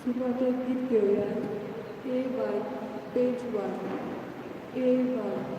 सुरवातेक गीत घेवया. A 1, page 1, A 1.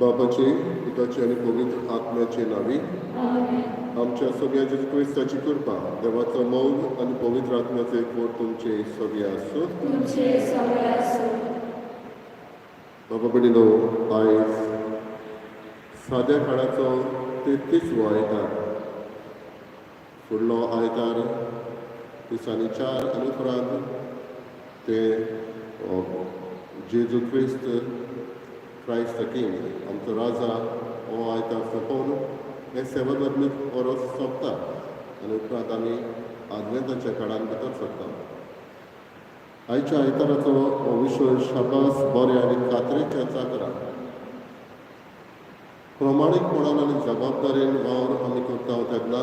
बापाचे, पुताचे आनी पवित्र आत्म्याचे नांवी. आमच्या सगळ्या जेजू क्रिस्ताची कृपा, देवाचो मोग आनी पवित्र आत्म्याचो एकवट तुमचे सगळे आसूं. तुमचे सगळे आसूं. बाबा भयणीनो, आयज साद्या काळाचो 33वो आयतार. फुडलो आयतार दिसांनी 4 आनी उपरांत ते जेजू क्रिस्त, क्रायस्ट the king, आमचो राजा, हो आयतार सोंपोवन हें सेवाधर्मीक वरोस सोंपता आनी उपरांत आमी आदवेंताच्या काळान भितर सरता. आयच्या आयताराचो हो विशय, शाबास बऱ्या आनी खात्रेच्या चाकरा. प्रमाणीकपणान आनी जबाबदारेन वावर आमी करता तेन्ना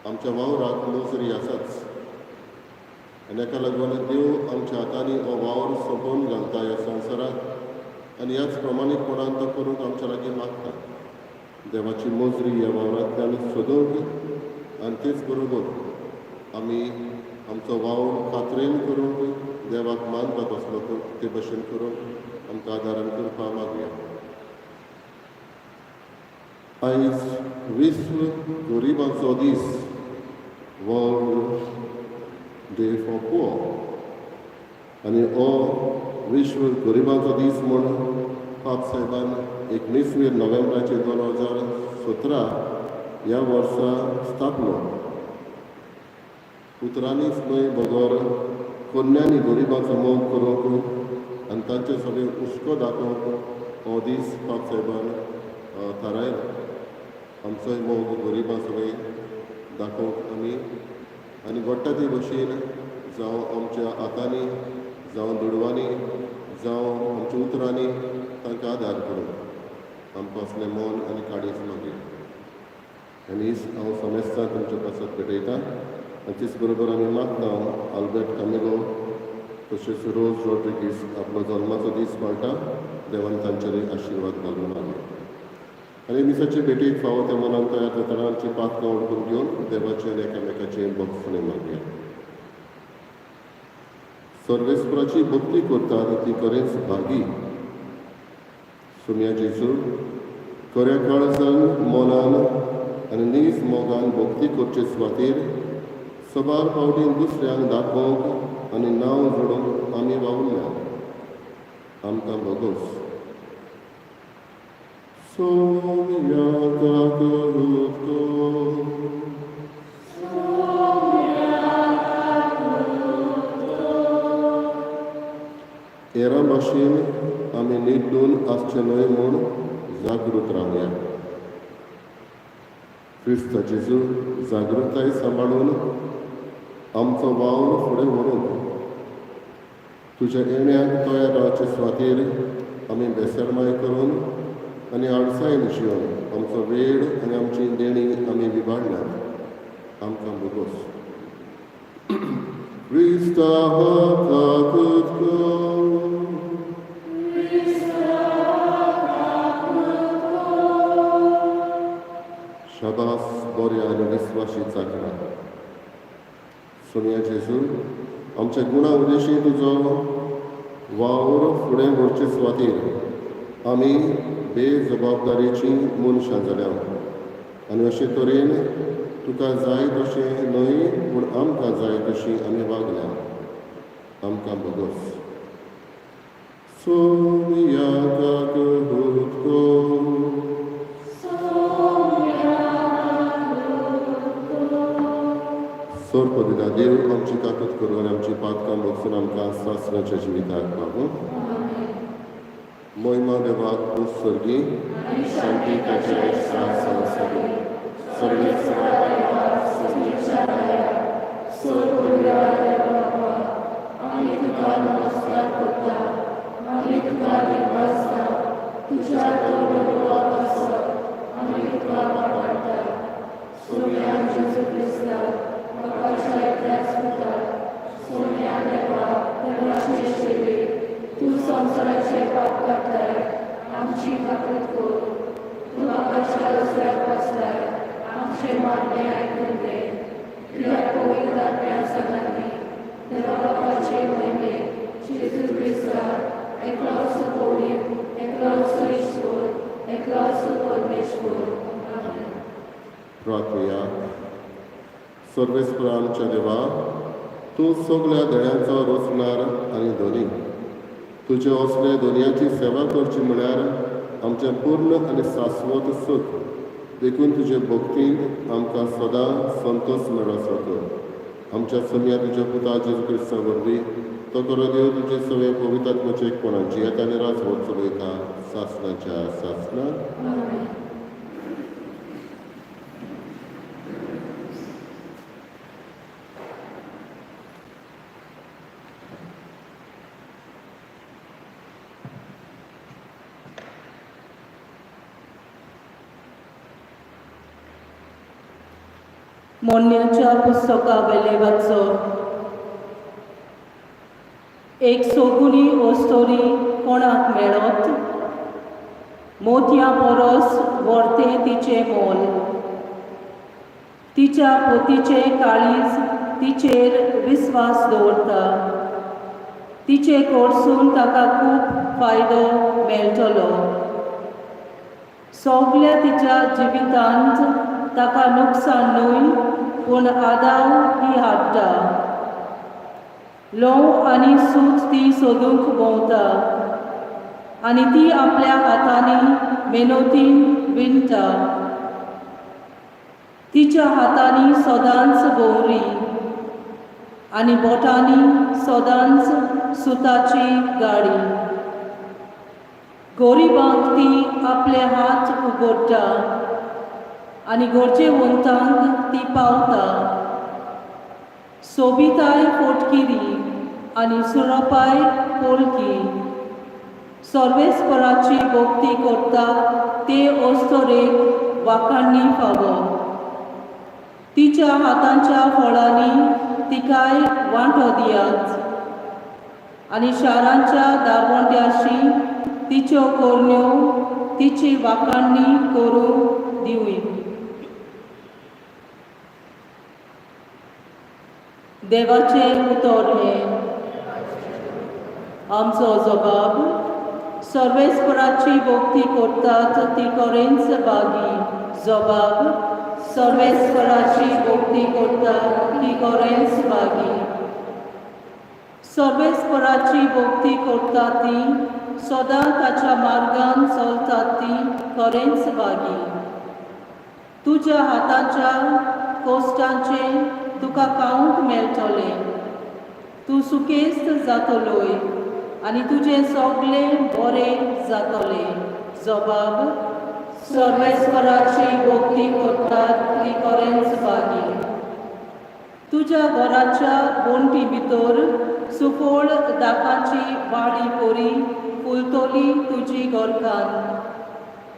आमच्या वावराक मोजरी आसाच आनी हाका लागून देव आमच्या हातांनी हो वावर सोंपोवन घालता ह्या संवसारांत आनी ह्याच प्रमाणीकपणान तो करूंक आमच्या लागीं मागता. देवाची मोजरी ह्या वावरांतल्यान सोदूंक आनी तेच बरोबर आमी आमचो वावर खात्रेन करूंक, देवाक मानता तसलो ते भशेन करूंक आमकां आदारान करपा मागया. आयज विश्व गरिबांचो दीस, वर्ल्ड डे फॉर पुअर. आनी हो विश्व गरिबांचो दीस म्हूण पाप साहेबान 19वे नोव्हेंबराचे 2017 ह्या वर्सा स्थापलो. उतरांनीच न्हय बगर कोन्यांनी गरिबांचो मोग करूंक आनी तांचे सगळे हुस्को दाखोवंक हो दीस पाप साहेबान थारायलो. आमचोय मोग गरिबां सगळे दाखोवंक आमी आनी घडटा ते भशेन, जावं आमच्या हातांनी, जावं दुडवांनी, जावं आमच्या उतरांनी तांकां आदार करूंक आमकां असलें मन आनी काळीज मागया. आनी हीच हांव समेस्तां तुमच्या पासत भेटयता. आनी तेच बरोबर आमी मागता, आल्बर्ट कामिलो तशेंच रोज रॉड्रिगीस आपलो जल्माचो दीस पाळटा, देवान तांचेर आशिर्वाद घालून मागया. आनी मिसाचे भेटीक फावो त्या मनान तयार जातना आमची पातकां वळखून घेवन देवाचे आनी एकामेकाचे भगसणे मागया. सर्वेस्पराची भक्ती करतात ती खरेंच भागी. सुम्या जेजू, खऱ्या काळजान, मनान आनी नीज मोगान भक्ती करचे सुवातेर सबार फावटीन दुसऱ्यांक दाखोवंक आनी नांव जोडूंक आमी वावुरल्या. आमकां भोगोस. सोम्या काकुळट कर. हेरां भाशेन आमी जावचें न्हय म्हूण जागृत रावया. क्रिस्त जेजू जागृताय सांबाळून आमचो वावर फुडें व्हरूंक तुज्या येण्याक तयार रावचे स्वातीर आमी बेसरमाय करून आनी आडसायन जिवन आमचो वेळ आनी आमची देणी आमी विबाडल्यात. आमकां भोगोस. क्रिस्ता काकूत कर. शाबास बऱ्या आनी विस्वाशी चाकरा. सोनिया जेजू, आमच्या गुणा उदेशी तुजो वावर फुडें व्हरचे सुवातीर आमी बेजबाबदारीची मनशां जाल्या आनी अशे तरेन तुका जाय तशें न्हय पूण आमकां जाय तशी आमी वागल्या. आमकां भोगोस. सोनिया काकूत कर. सोरपदिता देव आमची काकूत करूं आनी आमची पातकां भोगसून आमकां सासणाच्या जिविताक पावूं. महिमा देवाक उत्सर्गी, शांती ताचे संसर्गी. आमी तुका नमस्कार करता, आमी तुका दिनवासता. तुज्या तोंड पासत आमी तुका वाखाणता. सोम्या जेजू क्रिस्ता, बापाच्या एकल्याच पुता, सोम्या देवा, देवाचे सेवेक तूं संवसाराचे पाप काडटाय, आमची काकूत कर. तूं बापाच्या उजव्याक बसलाय, आमचें मागणें आयकून घे. कित्याक पवित्र आत्म्या सांगाती देवा बापाचे म्हयने जेजू क्रिस्ता, एकलोच पवित्र, एकलोच ईश्वर, एकलोच परमेश्वर. आमेन. प्रार्थया. सर्वेस्पर आमच्या देवा, तूं सगळ्या देण्यांचो रचणार आनी धनी. तुजे असले धनयाची सेवा करची म्हळ्यार आमचें पूर्ण आनी शाश्वत सूख. देखून तुजे भक्तींत आमकां सदां संतोश मेळसो कर. आमच्या सोम्या तुज्या पुता जेजू क्रिस्ता वरवीं. तो करो देव तुजे सगळे पवित्र आत्म्याचे एकपणान जियेता आनी राजवट चलयता सासणाच्या सासणा. आमेन. मोन्याच्या पुस्तका वेले वाचो. एक सोगुनी ओस्तोरी कोणाक मेळत? मोतयां परस व्हरतें तिचें मोल. तिच्या पोतीचें काळीज तिचेर विस्वास दवरता. तिचे कडसून ताका खूब फायदो मेळटलो. सगल्या तिच्या जिवितांत ताका नुकसान न्हय पूण आदाव ती हाडटा. लोव आनी सूत ती सोदूंक भोंवता आनी ती आपल्या हातांनी मेनोतीन विणटा. तिच्या हातांनी सदांच भोंवरी आनी बोटांनी सदांच सुताची गाडी. गरिबांक ती आपले हात उगडटा आनी गरजेवंतांक ती पावता. सोबिताय फोटकिरी आनी सुरपाय पोलकी. सर्वेस्पराची भक्ती करता ते अस्तरेक वाखाणणी फावो. तिच्या हातांच्या फळांनी तिकाय वांटो दियात आनी शारांच्या दारवंट्याशी तिच्यो करण्यो तिची वाखाणणी करूंक दिवया. देवाचें उतर हें. आमचो जबाब. सर्वेस्पराची भक्ती करतात ती खरेंच बागी. जबाब. सर्वेस्पराची भक्ती करतात ती खरेंच बागी. सर्वेस्पराची भक्ती करता ती सदां ताच्या मार्गान चलतात ती खरेंच बागी. तुज्या हाताच्या कोश्टांचें तुका खावंक मेळटलें. तूं सुकेस्त जातलोय. आनी तुजें सगळें बरें जातलें. जबाब सर्वेस्पराची भक्ती करतात ती खरेंच बागी. तुज्या घराच्या वण्टी भितर सुफळ दाकाची वाडी परी फुलतली तुजी घरकान्न.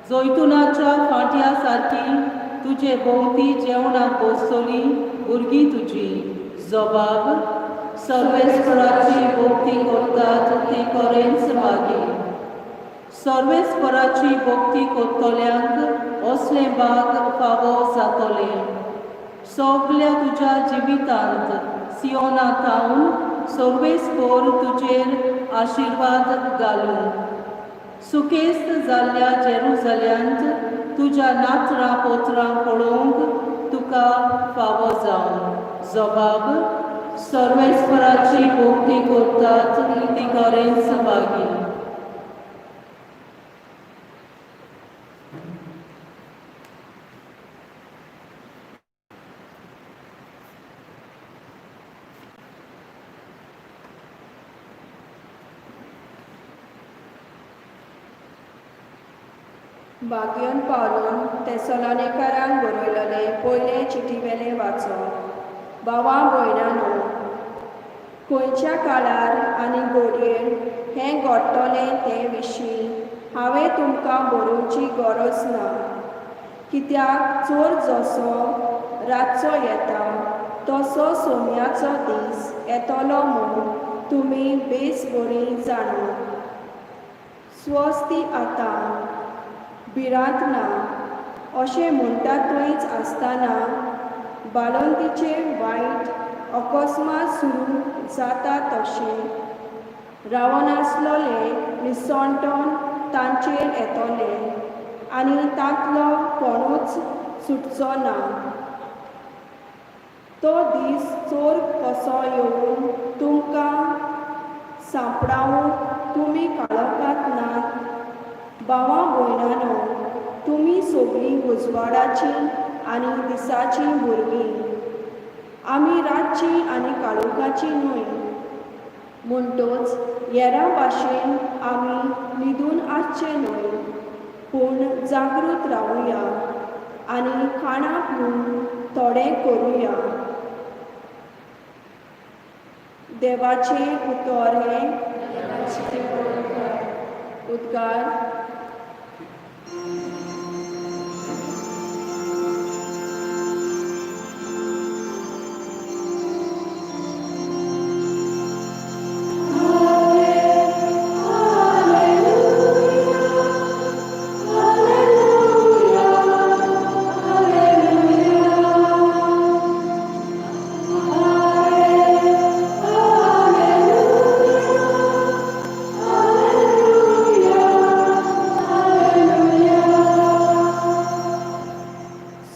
जैतुनाच्या फांट्या सारकी तुजे भोंवती जेवणाक बसतली भुरगीं तुजी. जबाब सर्वेस्पराची भक्ती करतात ती खरेंच बागी. सर्वेस्पराची भक्ती करतल्यांक असलें भाग फावो जातलें. सगल्या तुज्या जिवितांत सियोना थावन सर्वेस्पर तुजेर आशिर्वाद घालूं. सुखेस्त जाल्ल्या जेरुजाल्यांत तुज्या नातरां पोत्रां पळोवंक तुका फावो जावं. जबाब सर्वेस्पराची भक्ती करतात ती खरेंच बागी. बागयन पावलून तेसलोनिकारांक बरयलेले पयले चिटीवेलें वाचप. भावा भयणांनो, खंयच्या काळार आनी घडयेर हें घडटलें ते विशीं हांवें तुमकां बरोवची गरज ना, कित्याक चोर जसो रातचो येता तसो सोम्याचो दीस येतलो म्हूण तुमी बेस बरी जाणात. स्वस्ती आतां भिरांत ना अशें म्हणटा थंयच आसतना बाळंतीचें वायट अकस्मात सुरू जाता तशें रावनासलोले निसणटन तांचेर येतले आनी तांतलो कोणूच सुटचो ना. तो दीस चोर कसो येवन तुमकां सांपडावंक तुमी काळोखांत नात. भावा भयणांनो, तुमी सगळीं उजवाडाचीं आनी दिसाचीं भुरगीं. आमी रातचीं आनी काळोखाचीं न्हय. म्हणटच हेरां भाशेन आमी न्हिदून आसचें न्हय, पूण जागृत रावुया आनी खाणां पिवन थोडें करुया. देवाचें उतर हें. उद्गार.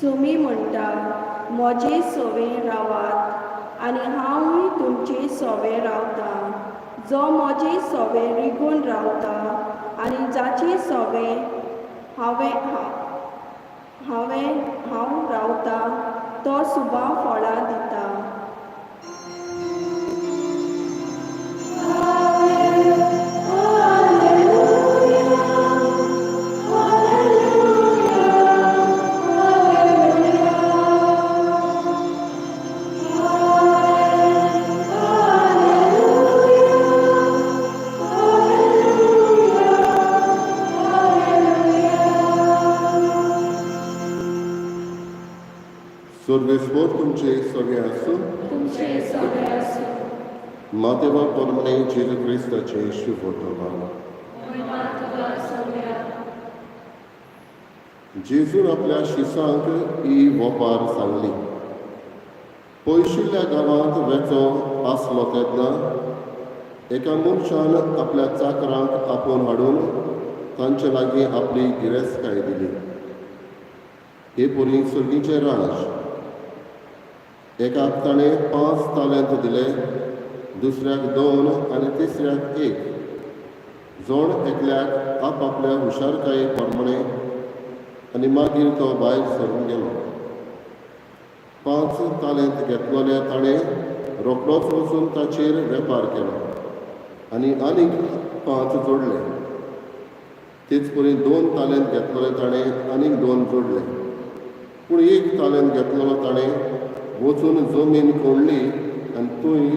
सुमी म्हणटा, म्हजे सवें रावात आनी हांवूय तुमचे सवें रावतां. जो म्हजे सवें रिगून रावता आनी जाचे सवें हांवें हांवें हांव रावता तो सुबा फळां दिता. सर्वेस्पर तुमचे सगळे आसूं. तुमचे सगळे आसूं. मातेवा परमणे जेजू क्रिस्ताचे शुभवर्तमान. महिमा तुका सगळ्या. जेजून आपल्या शिसांक ही वोपार सांगली. पयशिल्ल्या गांवांत वेचो आसलो तेन्ना एका मनशान आपल्या चाकरांक आपोवन हाडून तांचे लागीं आपली गिरेस्तकाय दिली. हे परी सर्गीचें राज. एकाक ताणें 5 तालंत दिले, दुसऱ्याक 2 आनी तिसऱ्याक 1, जण एकल्याक आपआपल्या हुशारकाये प्रमाणे, आनी मागीर तो भायर सरून गेलो. 5 तालंत घेतलेल्या ताणें रोखडोच वचून ताचेर वेपार केलो आनी आनीक 5 जोडले. तेच परी 2 तालेंत घेतलेले ताणें आनीक 2 जोडले. पूण 1 तालेंत घेतलेलो ताणें वचून जमीन कोंडली आनी थंय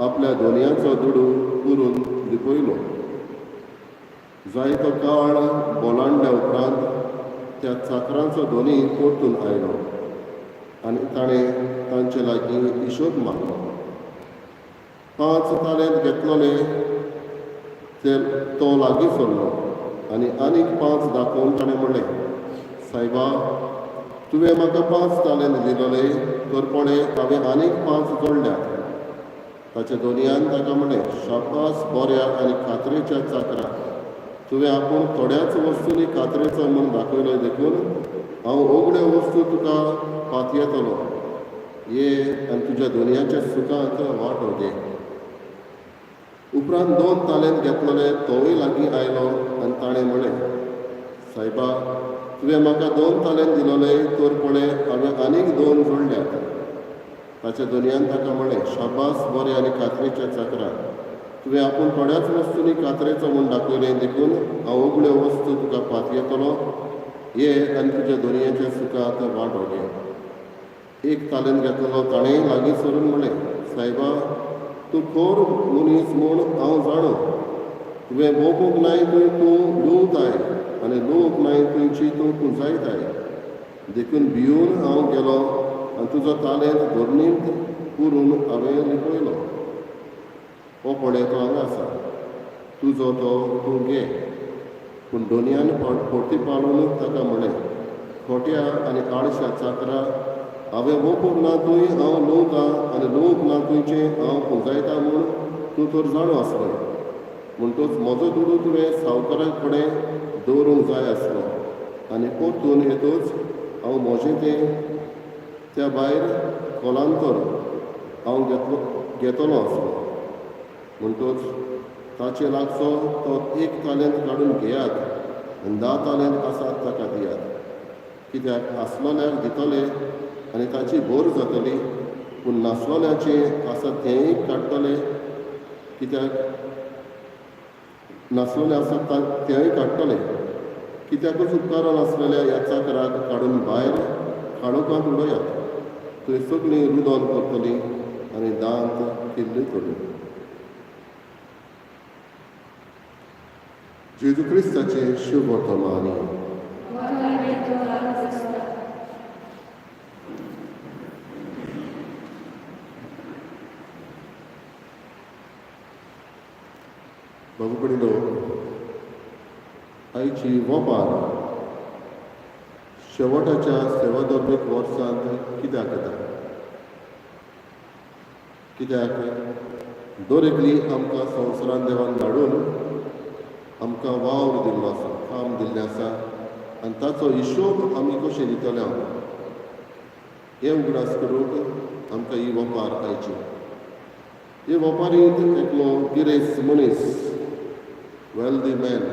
आपल्या दोनयांचो दुडू पुरून लिपयलो. जायतो काळ बोलांडल्या उपरांत त्या चाकरांचो दोनी परतून आयलो आनी ताणें तांचे लागीं हिशोब मागलो. 5 तालेंत घेतलेले ते तो लागीं सरलो आनी आनीक 5 दाखोवन ताणें म्हणलें, सायबा, तुवें म्हाका 5 तालेंत दिलोले, तर पळय हांवें आनीक 5 जोडल्यात. ताच्या दोनयान ताका म्हणलें, शाबास बऱ्या आनी खात्रेच्या चाकरा, तुवें आपूण थोड्याच वस्तूंनी खात्रेचो म्हूण दाखयलो, देखून हांव ओगड्यो वस्तू तुका पातयेतलो. ये आनी तुज्या दोनयाच्या सुखांत वांटो घे. उपरांत 2 तालेंत घेतलेले तोवूय लागीं आयलो आनी ताणें म्हणलें, सायबा, तुवें म्हाका 2 तालेंत दिलोले, तर पळय हांवें आनीक 2 जोडल्यात. ताच्या दोनयान ताका म्हणलें, शाबास बरें आनी खात्रेच्या चाकरा, तुवें आपूण थोड्याच वस्तूंनी कातरेचो म्हूण दाखयलें, देखून हांव उगड्यो वस्तू तुका पातयेतलो. ये आनी तुज्या दोनयाच्या सुखांत वांटो घे. 1 तालेंत घेतलेलो ताणें लागीं सरून म्हणलें, सायबा, तूं खोर मनीस म्हूण हांव जाणो. तुवें भोंवूंक नाय थंय तूं लुवताय आनी लुवूंक नाय थंयची तूं पुंजायताय. देखून भिवन हांव गेलो आनी तुजो तालेंत धरणींत पुरून हांवें लिपयलो. हो पळय तो हांगा आसा, तुजो तो तूं घे. पूण दोनयान परती पाळून ताका म्हणलें, खोट्या आनी आळश्या चाकरा, हांवें वोपूंक ना थंय हांव लुवतां आनी लुवूंक ना थंयचें हांव पुंजायता म्हूण तूं तर जाणो आसलो. म्हणटच म्हजो दुडू तुवें सावकारा कडेन दवरूंक जाय आसलो आनी परतून येतच हांव म्हजें तें त्या भायर कोलांतर हांव घेतलो आसलो. म्हणटच ताचे लागचो तो 1 तालेंत काडून घेयात आनी 10 तालेंत आसात ताका दियात. कित्याक आसलोल्याक दितले आनी ताची भर जातली, पूण नासलोल्याचें आसा तेंय काडटले. कित्याक नासलोले आसा तेंय काडटले. कित्याकूच उपकारान आसलेल्या ह्या चाकराक काडून भायर काळोखांत उडयात, थंय सगळीं रुदोन करतलीं आनी दांत किल्लयतलीं. जेजू क्रिस्ताचें शुभ वर्तमान. बाबू आयची वपार शेवटाच्या सेवाधर्मीक वर्सांत कित्याक येता? कित्याक दर एकली आमकां संवसारान देवान धाडून आमकां वावर दिल्लो आसा, काम दिल्लें आसा आनी ताचो हिशोब आमी कशें दितले हांव हें उगडास करूंक आमकां ही वपार आयची. हे वपारींत एकलो गिरेस्त मनीस, वेल्दी मॅन,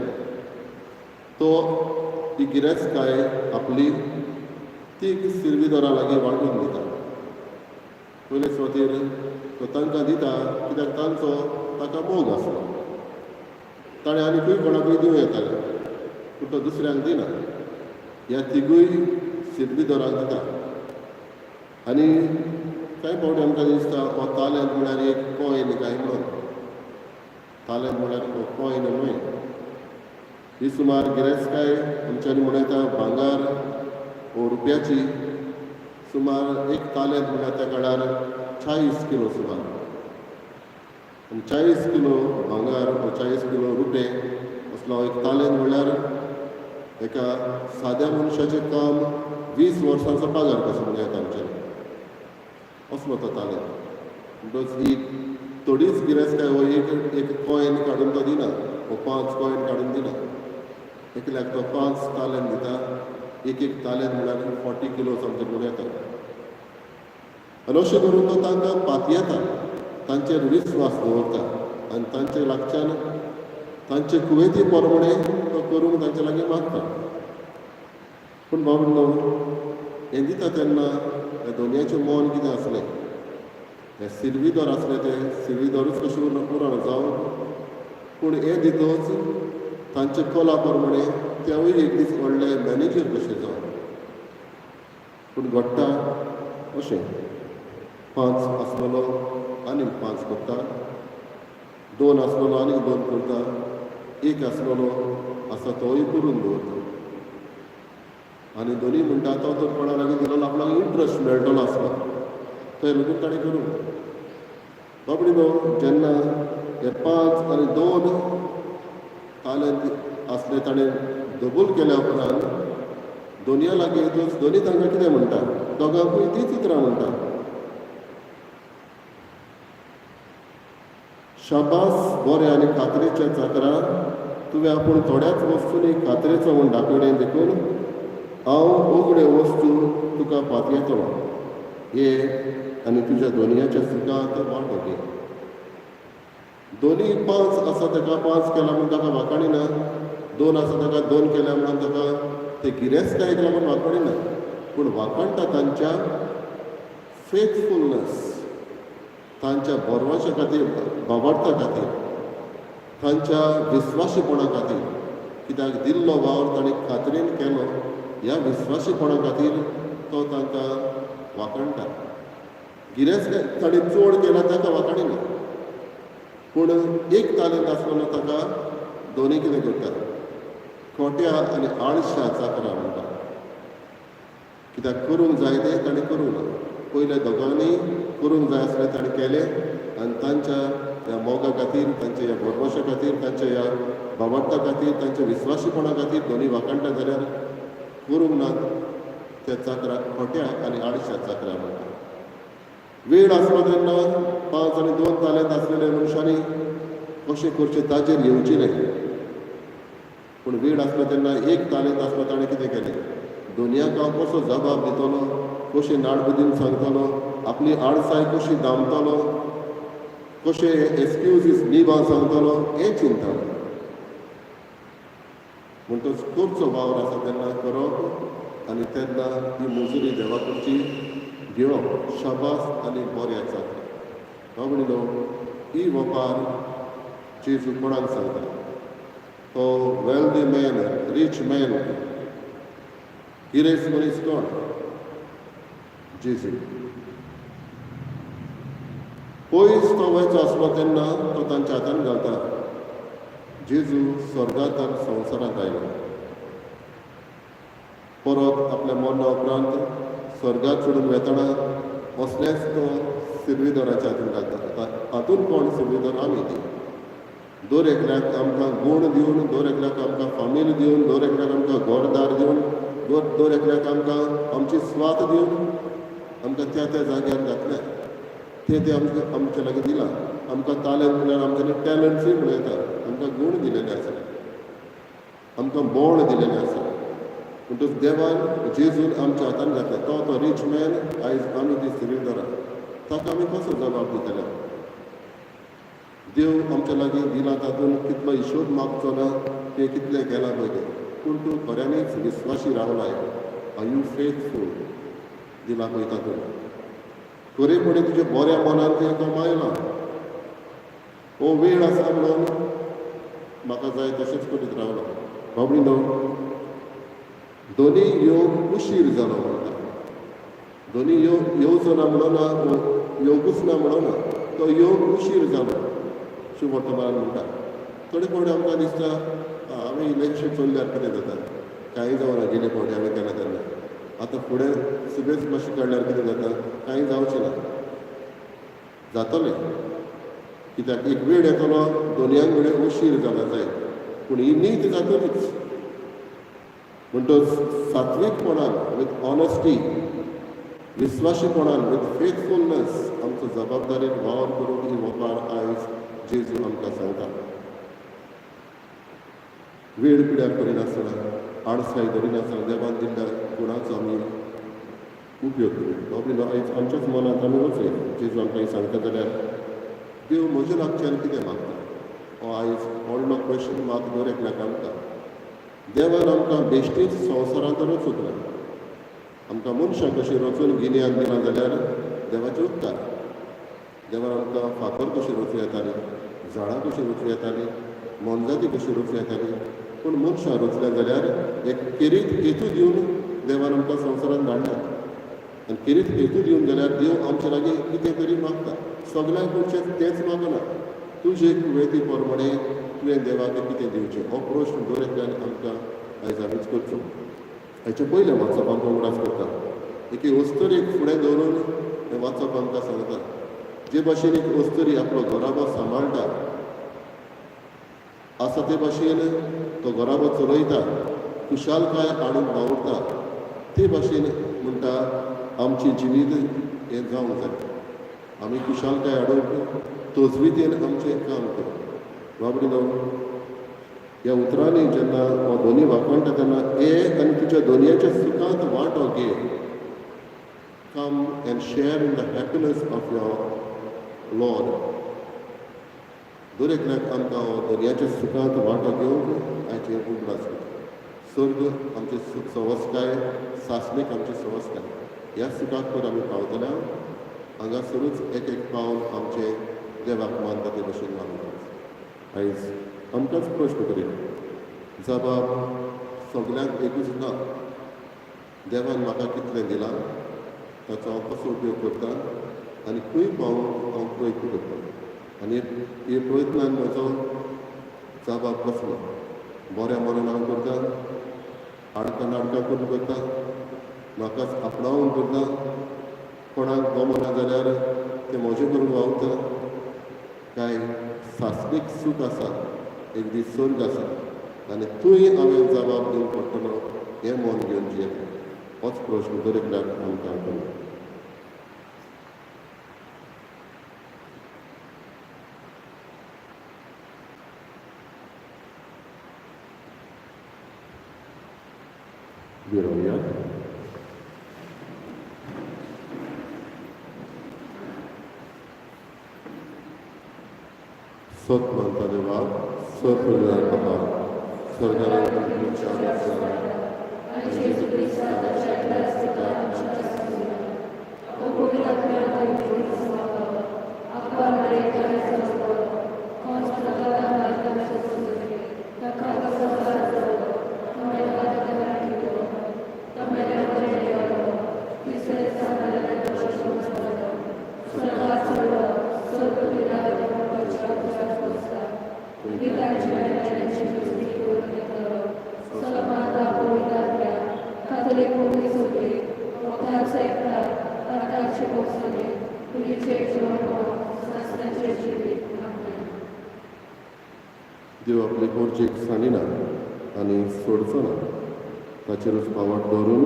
तो ही गिरेस्तकाय आपली ती सिर्विदोरा लागीं वांटून दिता. पयले सुवातेर तो तांकां दिता कित्याक तांचो ताका मोग आसलो. ताणें आनीकूय कोणाकूय दिवं येतालें, पूण तो दुसऱ्यांक दिना. ह्या तिगूय सिर्विदोरांक दिता. आनी कांय फावटी आमकां दिसता हो तालेंत म्हळ्यार एक कॉयन काय म्हणून. तालेंत म्हळ्यार कॉयन न्हय. ही सुमार गिरेस्तकाय आमच्यांनी म्हणूं येता भांगर वो रुपयाची. सुमार 1 तालेंत म्हळ्यार त्या काळार 40 किलो सुमार. आनी 40 किलो भांगर वो 40 किलो रुपये असलो 1 तालेंत म्हळ्यार एका साद्या मनशाचें काम 20 वर्सांचो पगार कसो म्हणूं येता आमच्यांनी, असलो तो तालेंत. म्हणटच ही थोडीच गिरेस्तकाय हो एक कॉयन काडून तो दिना, वो 5 कॉयन काडून दिना. एकल्याक तो 5 तालेंत दिता. 1 तालेंत म्हळ्यार 40 किलो समथिंग म्हणूं येता. आनी अशें करून तो तांकां पातयेता, तांचेर विस्वास दवरता आनी तांचे लागच्यान तांचे कुवेती प्रमाणे तो करूंक तांचे लागीं मागता. पूण बाबा हें दिता तेन्ना ह्या दोनयाचें मन कितें आसलें, हे सिल्वीदोर आसले ते सिल्वीदोरूच कशें उरना पुराण जावं पूण हे दितच तांचे कला प्रमाणे तेवूय एक दीस व्हडले मॅनेजर कशे जावन. पूण घडटा अशें, 5 आसलेलो आनीक 5 करता, 2 आसलेलो आनीक 2 करता, 1 आसलेलो आसा तोय पुरून दवरता. आनी दोनूय म्हणटा तो तर कोणा लागीं दिलो आपणाक इंट्रस्ट मेळटलो आसलो थंय लागून ताणें करूंक. बाबडी न्हू, जेन्ना हे 5 आनी 2 तालेंत आसले ताणें डबल केल्या उपरांत दोनया लागीं येतच दोनी तांकां कितें म्हणटा, दोगांकूय तीच उतरां म्हणटा, शाबास बरें आनी खात्रेच्या चाकरा, तुवें आपूण थोड्याच वस्तूंनी खात्रेचो म्हूण दाखयलें देखून हांव उगड्यो वस्तू तुका पातयेतलो, ये आनी तुज्या दोनयाच्या सुखांत वांटो घे. दोनी 5 आसा ताका 5 केला म्हूण ताका वाखाणी ना, 2 आसा ताका 2 केल्या म्हणून ताका ते गिरेस्तकायेक लागून वाखाणी ना, पूण वाखाणटा तांच्या फेथफुलनेस, तांच्या बरवाच्या खातीर, बाबार्था खातीर, तांच्या विस्वाशीपणा खातीर. कित्याक दिल्लो वावर ताणें खात्रेन केलो, ह्या विस्वाशीपणा खातीर तो तांकां वाखाणटा. गिरेस्त ताणें चड केला ताका वाखाणी ना, पूण 1 तालेंत आसलेलो ताका दोनूय कितें करता, खोट्या आनी आळश्या चाकरा म्हणटा. कित्याक करूंक जाय तें ताणें करूंक ना, पयल्या दोगांनी करूंक जाय आसलें ताणें केलें आनी तांच्या ह्या मोगा खातीर, तांच्या ह्या भरवंशा खातीर, तांच्या ह्या बाबार्था खातीर, तांच्या विस्वाशीपणा खातीर दोनूय वाखाणटा जाल्यार करूंक ना त्या चाकरा खोट्या आनी आळश्या चाकरा म्हणटा. वेळ आसलो तेन्ना 5 आनी 2 तालेंत आसलेल्या मनशांनी कशें करचें ताजेर येवचें न्हय, पूण वेळ आसलो तेन्ना 1 तालेंत आसलो ताणें कितें केलें, दोनयाक हांव कसो जबाब दितलो, कशें नाडबुद्दीन सांगतलो, आपली आळसाय कशी दामतलो, कशें एक्सक्युजीस निबां सांगतलो हें चिंततालो. म्हणटच करचो वावर आसा तेन्ना करप आनी तेन्ना ही मजुरी देवा कडची घेवप. शाबास आनी बऱ्या चाकरा. बाबडी न्हू, ही वपार जेजू कोणाक सांगता, तो वेल्दी मॅन, रीच मॅन, गिरेस्त मनीस कोण, जेजू. पयस तो वयचो आसलो तेन्ना तो तांच्या हातान घालता. जेजू स्वर्गांत आनी संवसारांत आयलो, परत आपल्या मरणा उपरांत स्वर्गांत सोडून वेतना असलेच तो सिर्विदोराच्या हातून घालता. आतां हातून कोण सिर्विदोर, आमी ती. दर एकल्याक आमकां गूण दिवन, दर एकल्याक आमकां फामील दिवन, दर एकल्याक आमकां घरदार दिवन, दर एकल्याक आमकां आमची स्वात दिवन आमकां त्या त्या जाग्यार घातल्या, ते ते आमकां आमचे लागीं दिलां. आमकां तालेंत म्हणल्यार आमच्यांनी टॅलंट्सूय म्हणूं येता, आमकां गूण दिलेले आसा, आमकां बोण दिलेलें आसा. म्हणटच देवान जेजून आमच्या हातान घातला, तो तो रीच मॅन, आयज आमी ती सिरिंडरां, ताका आमी कसो जबाब दितले? देव आमच्या लागीं दिला तातूंत कितलो हिशोब मागचो ना, तें कितलें केलां पळय तें, पूण तूं खऱ्यांनीच विस्वाशी रावलाय, are you faithful दिला पळय तातूंत, खरेपणी तुज्या बऱ्या मनान तें कमायलां, हो वेळ आसा म्हणून म्हाका जाय तशेंच करीत रावलो. बाबडी न्हू, दोनी योग उशीर जालो म्हणटा, दोनी योग येवचो ना म्हणना, योगूच ना म्हणना, तो योग उशीर जालो शुभवर्तमान म्हणटा. थोडे फावटी आमकां दिसता आमी इलेक्शन चल्ल्यार कितें जाता, कांय जावना, गेले फावटी हांवें केलें तेन्ना, आतां फुडें सुबेज मातशें काडल्यार कितें जाता, कांय जावचें ना, जातलें. कित्याक एक वेळ येतलो दोनयांक कडेन उशीर जाला जायत, पूण ही नीत जातलीच. म्हणटच सात्वीकपणान, विथ ऑनेस्टी, विस्वाशीपणान, विथ फेथफुलनेस आमचो जबाबदारीन वावर करूंक ही वपार आयज जेजू आमकां सांगता. वेळ पिड्यार करिनासतना, आळसाय धरिनासतना देवान दिल्ल्या गुणाचो आमी उपयोग करूया. बाबडी आयज आमच्याच मनांत आमी वचूया. जेजू आमकां सांगता जाल्यार देव म्हज्या लागच्यान कितें मागता, हो आयज व्हडलो क्वेश्चन मार्क दर एकल्याक आमकां. देवान आमकां बेश्टीच संवसारांत रचूंक ना, आमकां मनशां कशीं रचून गिन्यान दिलां जाल्यार देवाचे उपकार. देवान आमकां फातर कशी रचूं येताली, झाडां कशीं रुचूं येतालीं, मोनजाती कशी रुचूं येताली, पूण मनशां रुचल्या जाल्यार एक खेरीत हेतू दिवन देवान आमकां संवसारांत धाडला. आनी खेरीत हेतू दिवन जाल्यार देव आमचे लागीं कितें तरी मागता. सगल्यांक कडचें तेंच मागना. तुजे कुवेती प्रमाणे तुवें देवाक कितें दिवचें हो प्रश्न दर एकल्यान आमकां आयज आमीच करचो. हाचे पयलें वाचप आमकां उगडास करता. एके अस्तुरेक फुडें दवरून हें वाचप आमकां सांगता. जे भाशेन एक अस्तुरी आपलो घराबो सांबाळटा आसा ते भाशेन तो घराबो चलयता, खुशालकाय हाडूंक वावुरता, ते भाशेन म्हणटा आमचें जिवीत हें जावंक जाय. आमी खुशालकाय हाडूंक तजवितेन आमचें काम करप. बाबडी न्हू, ह्या उतरांनी जेन्ना हो दोनी वाखाणटा तेन्ना हे आनी तुज्या दोनयाच्या सुखांत वांटो घे. Come and share in the happiness of your Lord. दर एकल्याक आमकां हो दर्याच्या सुखांत वांटो घेवंक आयचे उगडास करता. सर्ग आमची सवसकाय, सासणीक आमची सवसकाय. ह्या सुखाक तर आमी पावतले हांगासरूच एक एक पावल आमचें देवाक मानता ते भशेन मानूंक. आयज आमकांच प्रश्न करूया. जबाब सगल्यांक एकूच ना. देवान म्हाका कितलें दिलां ताचो हांव कसो उपयोग करता आनी खंय पावूंक हांव प्रयत्न करता आनी हे प्रयत्नान म्हजो जबाब कसलो? बऱ्या मनान हांव करता, आडकां नाडकां करून करता, म्हाकाच आपणावन करता, कोणाक गमना जाल्यार तें म्हजें करून वावुरता, काय सासणीक सूख आसा, एक दीस सर्ग आसा आनी थंय हांवें जबाब दिवंक पडटलो हें मन घेवन जियेता? होच प्रश्न दर एकल्याक आमकां करूं. विरोवया. सत मानता देवा, सत बाबा, स्वर्गात तुमच्या आणि जेजू क्रिस्ताच्या आमच्या पवित्र देव आपले गरजेक सांडिना आनी सोडचो ना. ताचेरूच पावट दवरून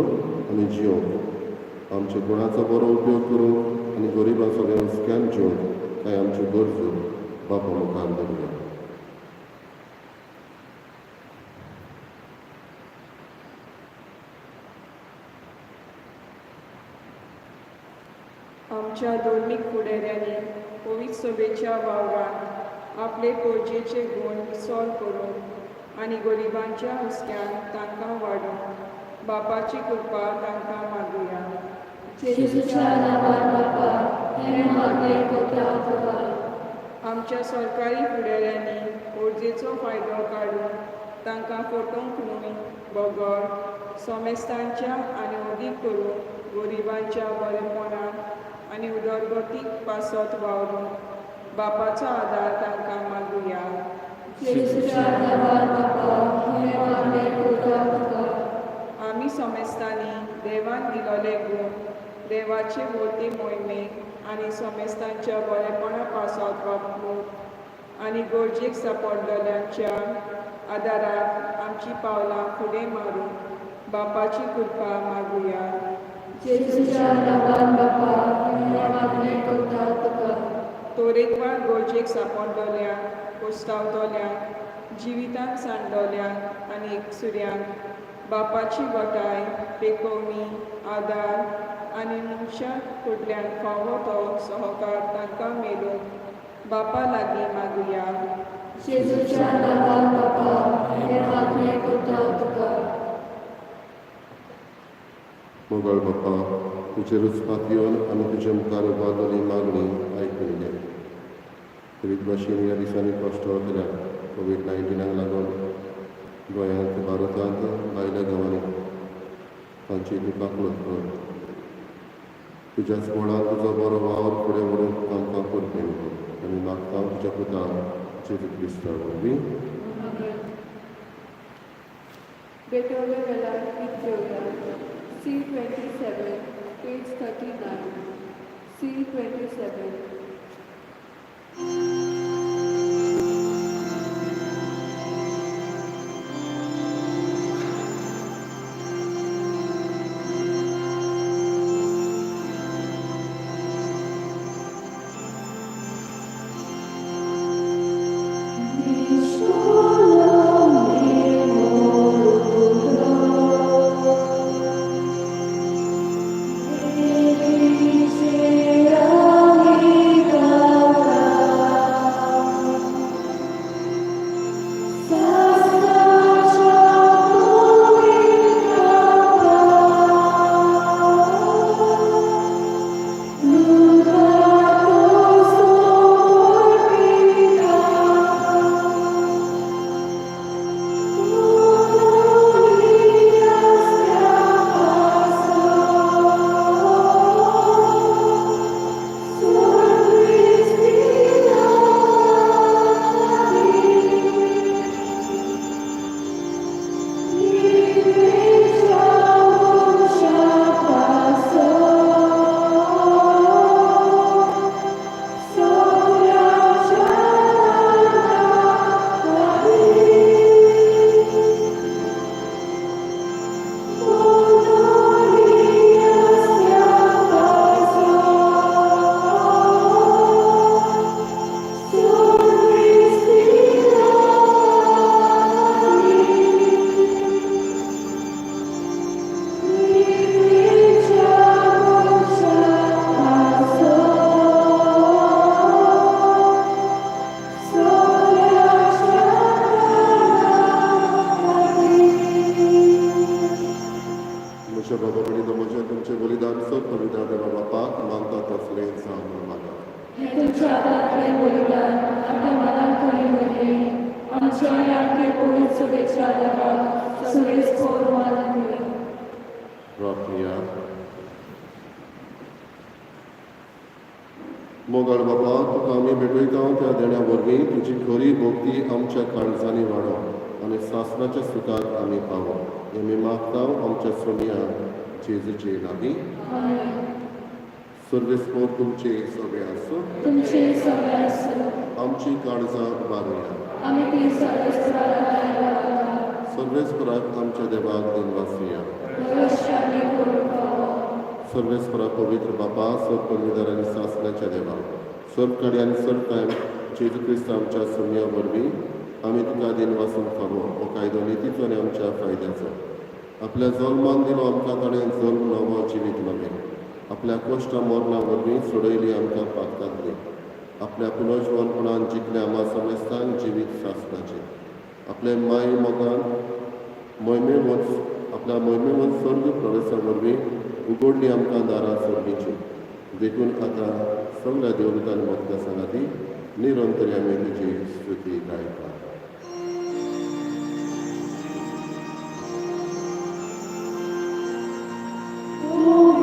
आमी जियोवंक, आमच्या गुणाचो बरो उपयोग करूंक आनी गरिबां सगळ्या हुस्क्यान जियोवंक काय आमच्यो गरजो बापा मुखार दवरुया. आमच्या धर्मीक फुडाऱ्यांनी पवित्र सभेच्या वावरांत आपले पोरजेचे गूण विसर करून आनी गरिबांच्या हुस्क्यान तांकां वाडूंक बापाची कृपा तांकां मागुया. जेजूच्या नांवान बापा, हें मागणें करता तुका. आमच्या सरकारी फुडाऱ्यांनी पोरजेचो फायदो काडून तांकां फटोवंक न्हय बगर समेस्तांच्या आनी अदीक करून गरिबांच्या बरेपणान आनी उदरगतीक पासत वावरूंक बापाचो आदार तांकां मागुया. जेजूच्या नांवान बापा, हें मागणें करता तुका. आमी समेस्तांनी देवान दिलोले गूण देवाचे वरती मोहिमेक आनी समेस्तांच्या बरेपणा पासत वापरूंक आनी गरजेक सांपडलेल्यांच्या आदाराक आमचीं पावलां फुडें मारूंक बापाची कृपा मागुया. जेजूच्या नांवान बापा, हें मागणें करता तुका. तरेकवार गरजेक सांपडलोल्यांक, कोस्तावतल्यांक, जिवितांत सांडलोल्यांक आनी एकसुऱ्यांक बापाची घटाय, पेकोवणी, आदार आनी मनशा कडल्यान फावो तो सहकार तांकां मेळूंक बापा लागीं मागुया. जेजूच्या नांवान बापा, हें मागणें करता तुका. मोगाळ बाप्पा, तुजेरूच पातयेवन आमी तुजे मुखार उबारलेली मागणी आयकून घे. तेच भाशेन ह्या दिसांनी कश्ट वतल्या कोवीड 19 लागून गोंयांत, भारतांत, भायल्या गांवांनी तांची तूं काकळूत कर. तुज्याच बळान तुजो बरो वावर फुडें व्हरूंक आमकां करपी आमी मागता तुज्या पुता जेजू क्रिस्ता वरवीं. भेटवणे वेळार गीत घेवया. C 27, page 39, C 27. म्हज्या बाबा भयणीनो, म्हजें तुमचें बलिदान सर पवित्र देवा बापाक मानता तसलें जावं म्हणून मागात. तुमच्या हातांतलें बलिदान आपल्या मनाक खरी वरवीं आमच्या आनी आमचे पवित्र सभेच्या देवाक सुरेस्पोर मानून. प्रार्थया. मोगाळ बाबा, तुका आमी भेटयता त्या देण्या वरवीं तुजी खरी भक्ती आमच्या काळजांनी वाडो आनी सासणाच्या सुखाक आमी पावो, हें आमी मागता आमच्या सोमया जेजूचे लागीं. सर्वेस्पोर तुमचे सगळे आसूं. तुमचे सगळे आसूं. आमची काळजां उबारुया. आमी ती सर्वेस्पराक सर्वेस्पराक आमच्या देवाक दिनवासुया. अवश्य करूंक फावो. सर्वेस्परा, पवित्र बापा, सर्व पदवीधर आनी सासणाच्या देवा, सर्व कडेन आनी सर्व टायम जेजू क्रिस्त आमच्या सोमया वरवीं आमी तुका दिनवासूंक फावो. हो कायदो नितीचो आनी आमच्या फायद्याचो. आपल्या जल्मान दिलो आमकां ताणें जल्म नवो, जिवीत नवें. आपल्या कश्टा मरणा वरवीं सोडयली आमकां पातकांतली. आपल्या पुनर्जिवनपणान जिखले आमा समेस्तांक जिवीत सासणाचें. आपल्या माय मोगान मोहिमेवंत आपल्या मोहिमेवंत स्वर्ग प्रवेशा वरवीं उगडली आमकां दारां सर्गीची. देखून आतां सगळ्या देवदूतांनी मोगता सांगाती निरंतर आमी तुजी स्तुती गायता. Oh,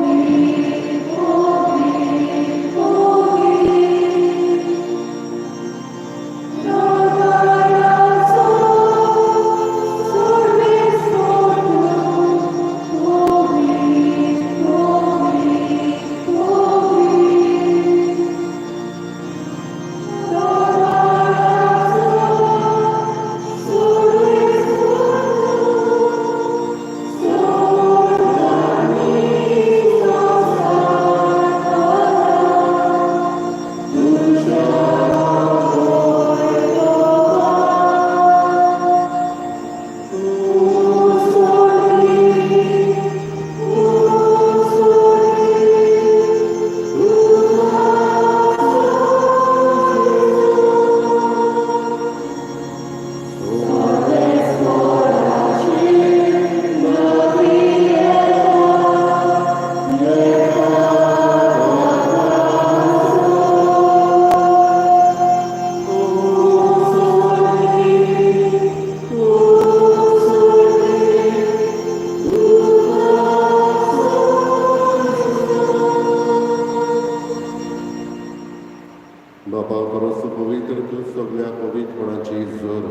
जोर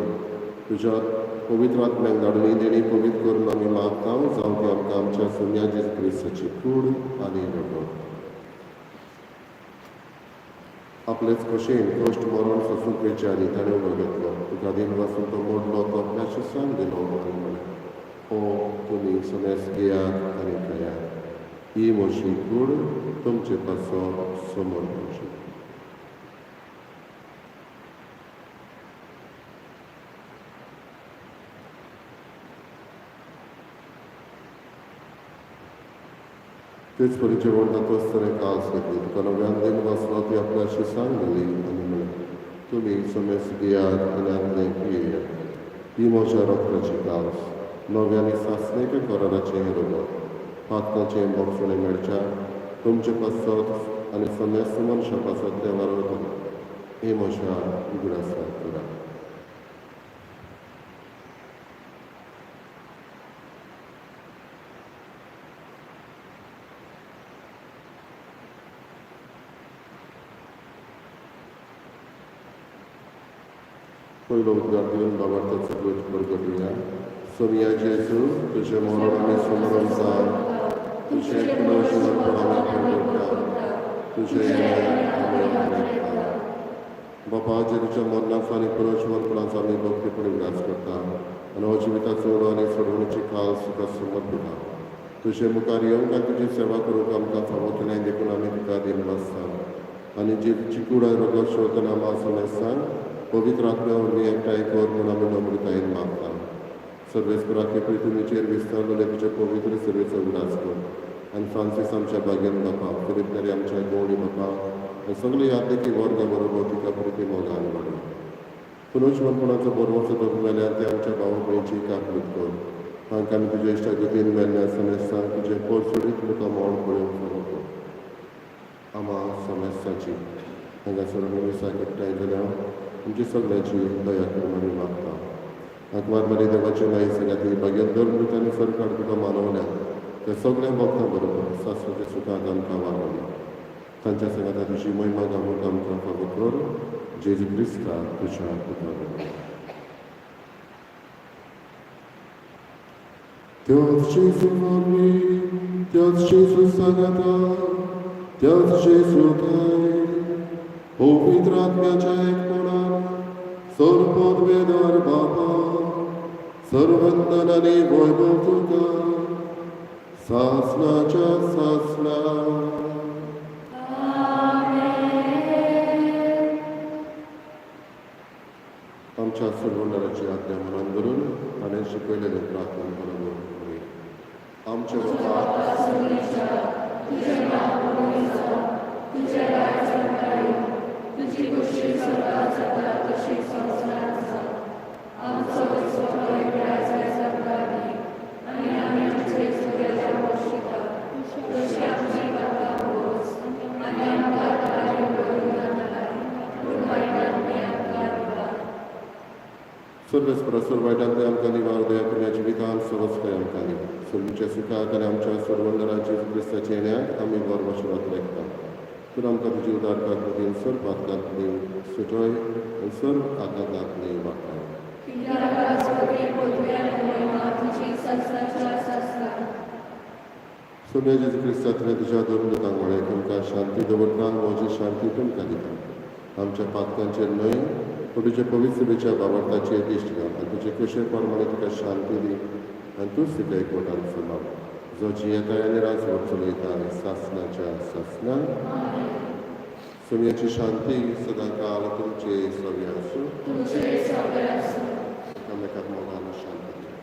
तुज्या पवित्र आत्म्याक धाडून ही देणी पवित्र करून आमी मागता, जावं ती आमकां आमच्या सोम्या जेजू क्रिस्ताची कूड आनी रगत. आपलेच खोशेन कश्ट मरण सोसूंक वेचे आदी ताणें उलो घेतलो, तुका दिन वासून तो मोडलो, तो आपल्या शिसांक दिलो आनी म्हणलें, हो तुमी समेस घेयात आनी खायात, ही म्हजी कूड तुमचे पासत समर्पची. तेच परी जेवण जातच ताणें काल्स घेतली, तुका नव्यान दिन वाचलो, ती आपल्या शिसांक दिली आनी म्हणलें, तुमी समेस घेयात आनी आतलें पियेयात, ही म्हज्या रक्ताची काल्स, नव्या आनी सासणेक कराराचें हें रगत, पातकाचें बोगसणें मेळच्या तुमचे पासत आनी समेस्त मनशां पासत देवार वतलें, हें म्हज्या उगडासाक करात. पयलो उद्गार दिवन बाबार्थाचो बोध परगटुया. सोमिया जेजू, तुजें मरण आमी समरण जावन तुजें पुनर्जीवनपण आमी परगट्टा, तुजें येणें आमी आपणायता. बापा, जे तुज्या मरणाचो आनी पुनर्जीवनपणाचो आमी भक्तीपणी उगडास करता आनी हो जिविताचो उणो आनी सोडवणीची काल तुका समर्पिता, तुजे मुखार येवंक आनी तुजी सेवा करूंक आमकां फावो केलें देखून आमी तुका दिनवासता आनी जी कूड आनी रगत शेवतना आमा समेस्तांक पवित्र आत्म्या वरवीं एकठांय कर म्हूण आमी नम्रतायेन मागता. सर्वेस्पराचे पृथ्वीचेर विस्तारलेले तुजे पवित्र सेवेचो उगडास कर आनी फ्रांसीस आमच्या बागेन बापा, फिलीप नेरी आमच्या गवळी बापा आनी सगळे यादीकी वर्गा बरोबर तिका प्रिती मोगान वाडय. पुनर्जीवनपणाचो बरोवचो दोग मेल्यार ते आमच्या भाव भयणीची काकलूत कर, तांकां आमी तुज्या इश्टा गतीन मेल्ल्या समेस्तांक तुजें परसुडीत मुखार मोड पळोवंक फावो कर. आमा समेस्ताची हांगासर आमी मिसाक एकठांय जाल्या आमची सगळ्यांची दया करून आमी मागता. आंकवार मारी देवाचे माई सगळ्यांत बागेल धर्म आनी सरकार तुका मानवल्या त्या सगळ्या भक्तां बरोबर सासराच्या सुखांत आमकां वाडवली, तांच्या सांगाता तुजी महिमा गावूंक आमकां फावो कर, जेजू क्रिस्ता तुज्या पुता बरोबर. त्याच जेजू वरवीं, त्याच जेजू सांगाता, त्याच जेजू ठांय पवित्र आत्म्याच्या एकपणान सर्वपदवेदार बापा, सर्वंदन आनी वैभव तुका सासनाच्या सासना. आमच्या सोडवणाराची आज्ञा मनान धरून ताणें शिकयलेलें प्रार्थना बरोबर म्हणुया. आमच्या बापा, तुजें नांव पवित्र जावं, तुजें राज्य येवं, तुजी खोशी स्वर्गात जाता तशी संवसारांत जावं. आमचो दिसवडो आयज आमकां दी आनी आमी आमचे चुकलेल्या बक्षिता तशी आमची पापां भोगोस आनी आमकां तारेर करूं नाका, पूण वायटांतलें आमकां निवार. सर्वेस्परा सर्व वायटांतलें आमकां निवार, दया करून जिवितांत सवस्काय आमकां दी. सर्वीच्या सुखाक आनी आमच्या सोडवणदारा जेजू क्रिस्ताच्या येण्याक आमी बरो आशिर्वाद लेखता. तूं आमकां तुजी उदार काकूतीन सर्व पातकांतली सुटय आनी सर्व आघातांतली वाटाय. कित्याक पदवी आनी महिमा तुजी सासणाच्या सासणाक. सोम्या जेजू क्रिस्ता, तुवें तुज्या धर्मदूतांक म्हळें, तुमकां शांती दवरता, म्हजी शांती तुमकां दिता. आमच्या पातकांचेर न्हय पूण तुजे पवित्र सभेच्या बाबडताचेर दिश्ट घाल आनी तुजे कशे प्रमाणे तुका शांती दी आनी तूंच तिका एकवटान सांबाळ, जो जियेताय आनी राजवट चलयता सासणाच्या सासणाक. सोम्याची शांती सदांकाल तुमचे सगळे आसूं. तुमचे सगळे आसूं. एकामेकाक मोगान शांती दिया.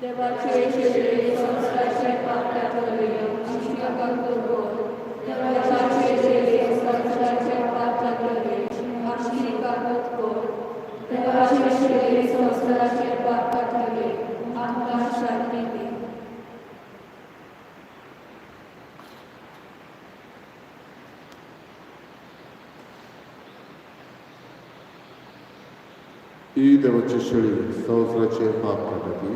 देवाचे शेळये संवसाराचे पाप काडटले, आमची काकूत कर. देवाचे शेळये संवसाराचे पाप काडटले, आमची काकूत कर. देवाचे शेळये संवसाराचे पाप काडटले, आमकां शांती दी. ही देवाची शेळी संवसाराचे पाप काडटा ती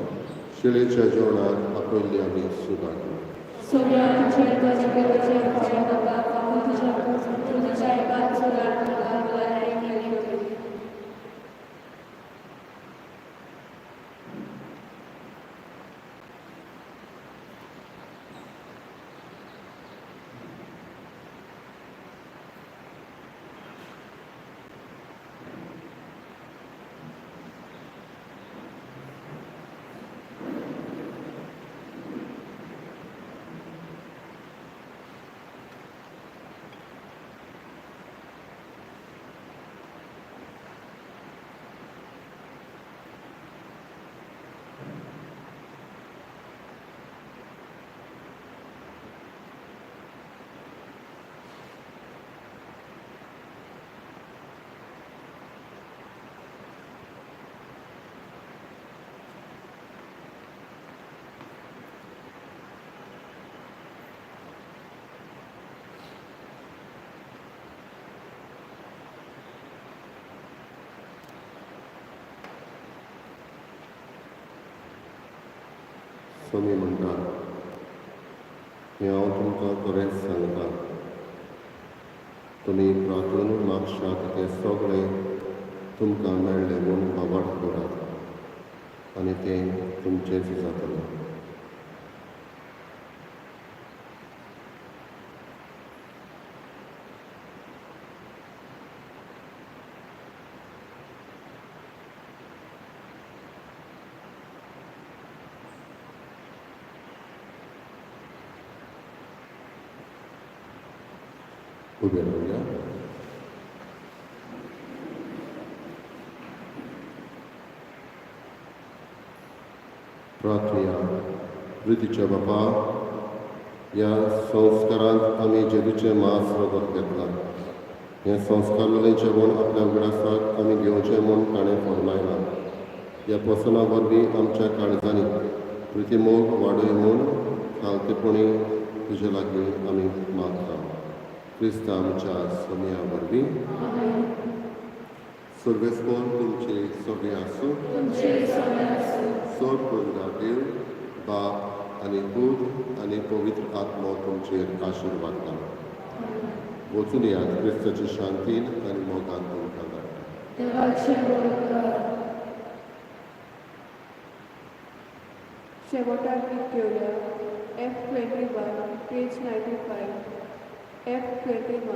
शेळयेच्या जेवणाक आपयल्ली आमी सुभागी. सगळ्या तुझे गजबेचे नाका, तुझ्या तूं तुज्या एकाच चुलार मोगाक बरें केलें करी. स्वामी म्हणटा, हें हांव तुमकां खरेंच सांगता, तुमी प्रार्थून मागशात तें सगळें तुमकां मेळ्ळें म्हूण भावार्थ करात आनी तें तुमचेंच जातलें. उबे रावया. प्रार्थया. प्रितीच्या बापा, ह्या संस्कारांत आमी जेजूचें मांस रगत घेतलां. हें संस्कारलेलें जेवण आपल्या उगडासाक आमी घेवचें म्हूण ताणें फर्मायलां. ह्या पसना वरवीं आमच्या काळजांनी प्रिती मोग वाडय म्हूण खालतेपणी तुजे लागीं आमी मागता. क्रिस्त आमच्या सोमया वरवीं. सर्वेस्पोर तुमचे सगळे आसूं. सोड पवित्र देव बाप आनी पूत आनी पवित्र आत्मो तुमचेर आशिर्वाद घालूं. वचून यात क्रिस्ताची शांतीन आनी मोगान तुमकां धाडटा. शेवटाक गीत घेवया. F21 page 95. F21.